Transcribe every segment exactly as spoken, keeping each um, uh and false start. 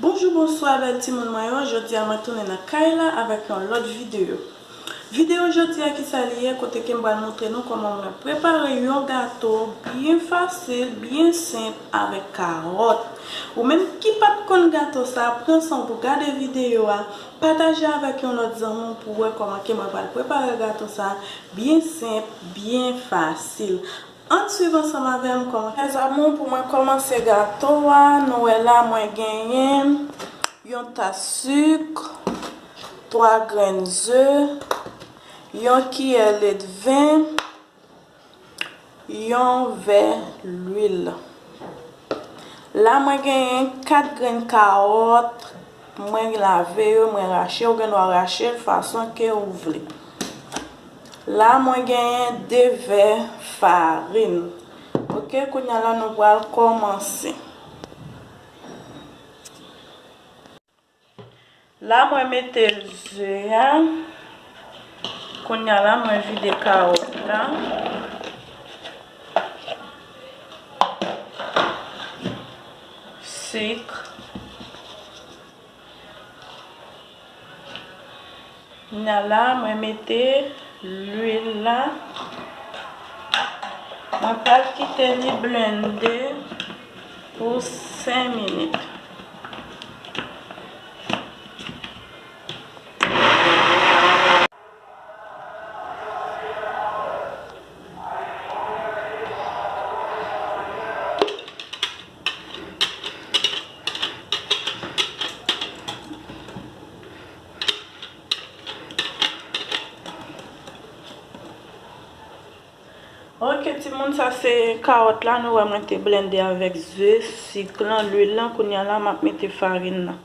Bonjou, bonswa, bèl timoun mwen yo. Jodi a, mwen tounen nan kay la avèk yon lòt videyo. Videyo jodi a, kisa li ye? Kote ke m pral montre nou kòman mwen prepare yon gato byen fasil, byen senp, avèk kawòt. Ou menm ki pa t konn gato sa, pran san w pou gade videyo a, pataje avèk yon lòt zanmi w pou wè kòman ke mwen pral prepare gato sa byen senp, byen fasil. Ann swiv ansanm avè m kòman. Mes amours, pou mwen kòmanse gato a, nou wè la mwen genyen yon tas sik, twa grenn ze, yon kiyè ledven, yon vè lwil. La mwen genyen kat grenn kawòt, mwen lave yo, mwen rache, ou gen dwa rache l fason ke ou vle. La mwen genyen de vè farin. Oke, kounye a la nou pral kòmanse. La mwen mete ze a. Kounye a la mwen vide kawòt la. Sik. Kounye a la mwen mete lwil la. Mwen pral kite li blende pou senk minit. Oke, timoun, sa se kawòt la, nou wè mwen te blende avèk ze, sik lan, lwil lan. Kounye a la, m ap mete farin nan.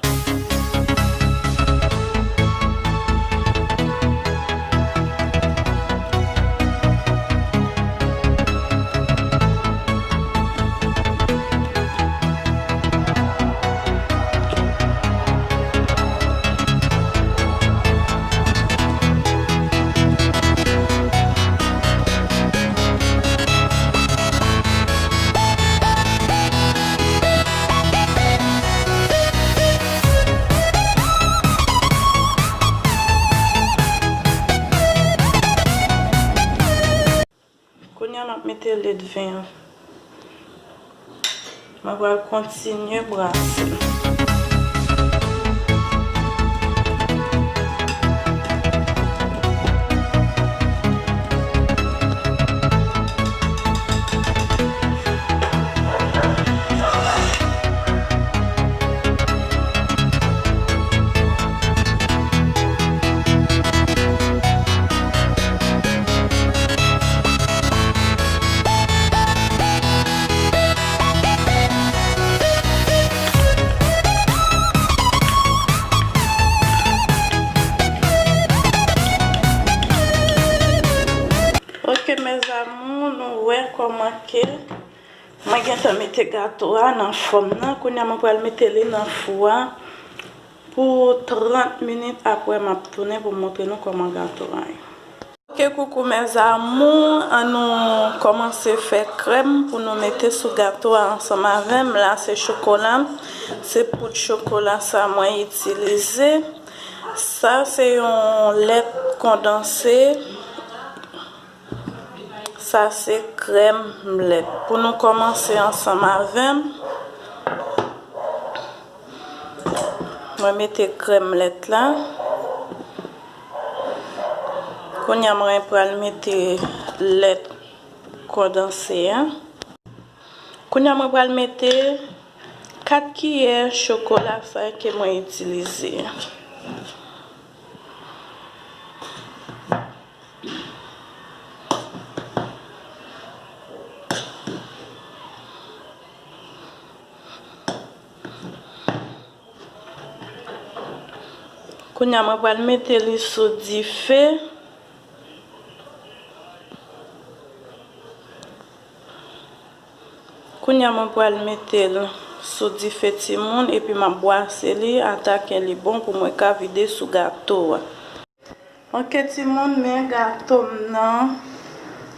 Kounye a m ap mete ledven an. Mwen pral kontinye brase. Ok, mes amours, nou wè kòman ke mwen gentan mete gato a nan fòm nan. Kounye a, mwen pral mete li nan fou a pou trant minit. Apre, m ap tounen pou m montre nou kòman gato a ye. Ok, coucou mes amours, ann nou kòmanse fè krèm pou nou mete sou gato a ansanm avè m. La, se chokola, se poud chokola sa mwen itilize. Sa, se yon lèt kondanse. Sa se krèm lèt. Pou nou kòmanse ansanm avè m, mwen mete krèm lèt la. Kounye a, mwen pral mete lèt kondanse a. Kounye a, mwen pral mete kat kiyè chokola sa ke mwen itilize. Kounye a, mwen pral mete li sou dife. Kounye a, mwen pral mete l sou dife timoun, epi m ap bwase li ata ke li bon pou mwen ka vide sou gato a. Ok, timoun, men gato m nan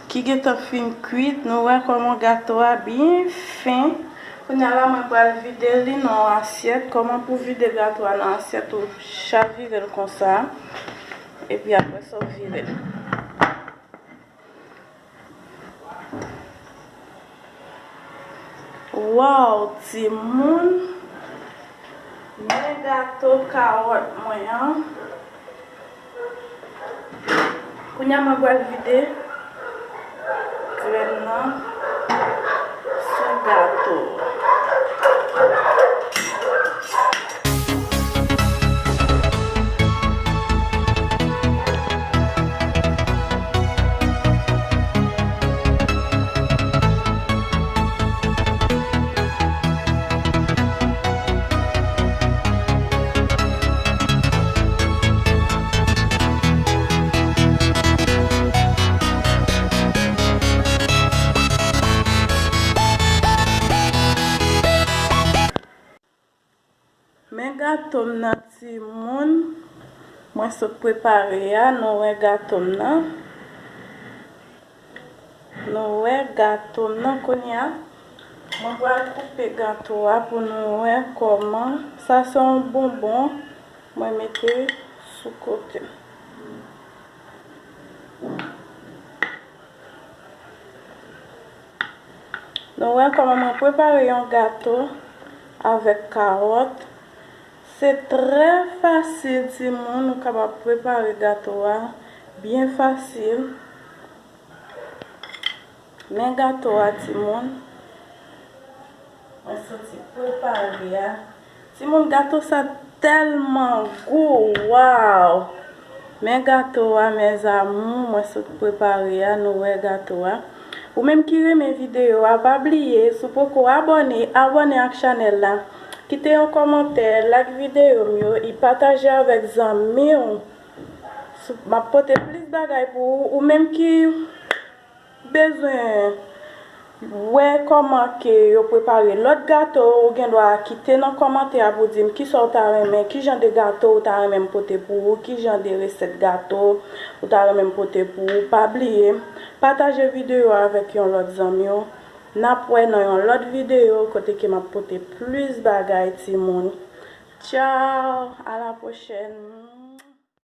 ki gentan fin kwit. Nou wè kòman gato a byen fen. Kounye a la, mwen pral vide li nan yon asyèt. Kòman pou vide gato a nan asyèt, ou chavire l konsa. Epi apre sa, w vire l. Waw, timoun! Men gato kawòt mwen an. Kounye a mwen pral vide grenn nan sou gato. Men gato m nan, timoun. Mwen sot prepare a, nou wè gato m nan. Nou wè gato m nan kounye a. Mwen pral koupe gato a pou nou wè kòman. Sa se yon bonbon. Mwen mete sou kote. Nou wè kòman mwen prepare yon gato avèk kawòt. Se trè fasil, timoun, ou kapab prepare gato a byen fasil. Men gato a, timoun. Mwen soti prepare a. Timoun, gato sa tèlman gou, waw! Men gato a, mes amours, mwen sot prepare a, nou wè gato a. Ou menm ki renmen videyo a, pa bliye, si w poko abòne, abòne ak chanèl la. Kite yon kòmantè, like videyo m yo, e pataje avèk zanmi w. M ap pote plis bagay pou ou, ou menm ki bezwen wè kòman ke yo prepare lòt gato, ou gen dwa kite nan kòmantè a pou di m kisa w ta renmen, ki jan de gato ou ta renmen m pote pou ou, ki jan de resèt gato ou ta renmen m pote pou ou. Pa bliye, pataje videyo a avèk yon lòt zanmi w. N ap wè nan yon lòt videyo kote ke m ap pote plis bagay, timoun. Tchao, à la prochaine.